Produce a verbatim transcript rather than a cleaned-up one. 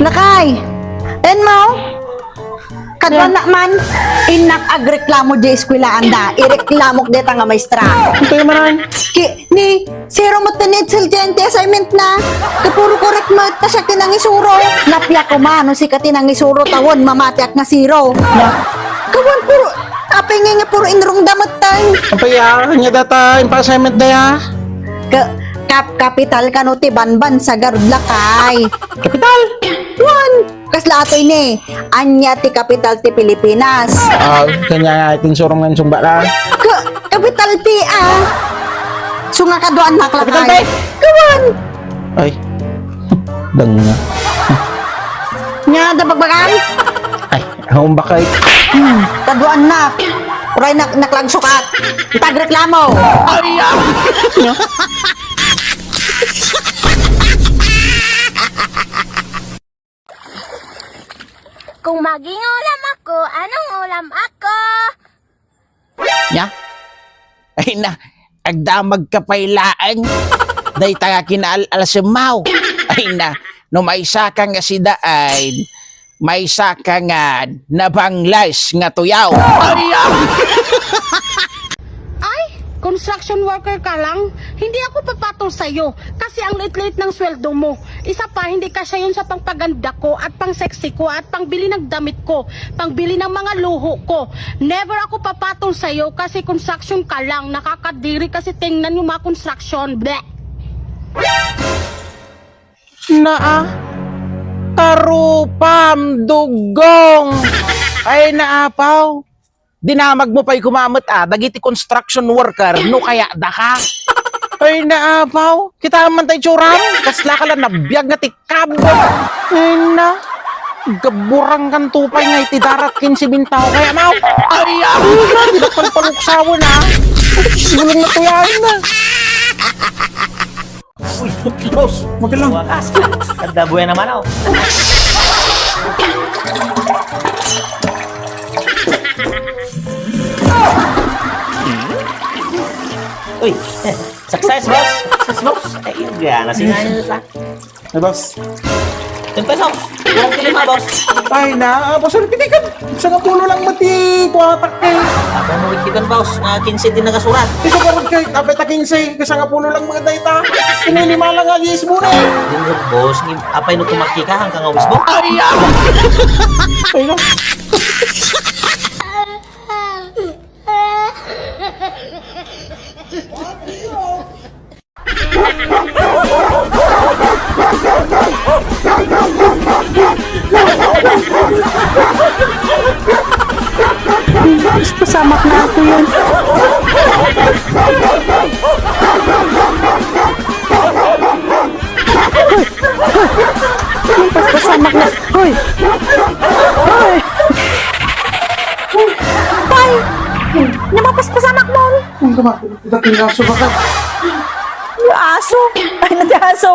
Lakay! Wen mo? Kaduanak man, innak agreklamo di eskwelaan da. Ireklamok deta nga maestra. Ito yung manan. Ki, ni, zero met ti ni Itzel Jente assignment na. Kapuro correct met, ta siya ti nangisuro. Napia ko man, no sika ti nangisuro, ta wen mamatiak nga zero. Kawan puro, apay nga nga puro inrong damet tayo. Apay ya, nya data, impa-assignment da ya. Ka, kap, kapital kano ti banban sa garud lakay. Kapital? Wan! Kasla atoy ni, anya ti kapital ti Pilipinas? Ah, kanya nga itinsurong nga insungba na. Ka, kapital ti, ah. So nga kaduan na Kapital lakay. Ti? Kawan! Ay. Dang nga. Nya, da bagbagan? Ay, ang bakay. Hmm, kaduan na. Uray nak, naklagsukat. Itag reklamo. Ay, ah. Kung maging ulam ako, anong ulam ako? Nya? Ay na, agdamag ka pay laeng. Dayta nga kinaal-alsemaw. Ay na, no maysa ka nga sidain, maysa ka nga nabanglas nga tuyaw. Ay, ah! Ay, construction worker ka lang? Hindi ako papatol sa'yo kasi ang liit-liit ng sweldo mo. Isa pa, hindi kasya yun sa pangpaganda ko at pang-sexy ko at pangbili ng damit ko, pangbili ng mga luho ko. Never ako papatol sa'yo kasi construction ka lang. Nakakadiri kasi tingnan yung mga construction. Bleh! Naa, karupam, dugong. Ay, naapaw. Dinamag mo pay kumamet, ah, dagiti construction worker, no kaya daka. Ay, naapaw. Kita man tay tsuram. Kasla ka lang nabiag nga tikkab. Ay, na. Gaburang kan tupay nga iti darat kinsi bintaw. Kaya, maw. Ay, ah. Ay, na. Dinakpalpaluksawan, ah. Gulong na tuyain, ah. Uy, boss, mabilang. Wakas. Kada buhay naman ako. Uy, success, boss. Success, boss. Ay, yung gana, sinayos, ah. Ay, boss. Ten pesos. Walang lima, boss. Ay, na, ah, boss, ano, pitikan? Sangapulo lang mati, kuwatak, eh. Ako mo ikitan, boss, nga kinse din nakasurat. Iso ka rin kay, apay ta kinse, kasangapulo lang mga dayta. Inilima lang nga, yes mo na, eh. Boss, apay no kumakika, hanggang awis mo? Ay, ah! Ay, na. Pasamak na ako yun. Pasamak na. Hoy! Hoy! Pay! Napapaspasamak mo! Ang gama, dating aso ba ka? Aso! Ay, nag-aso!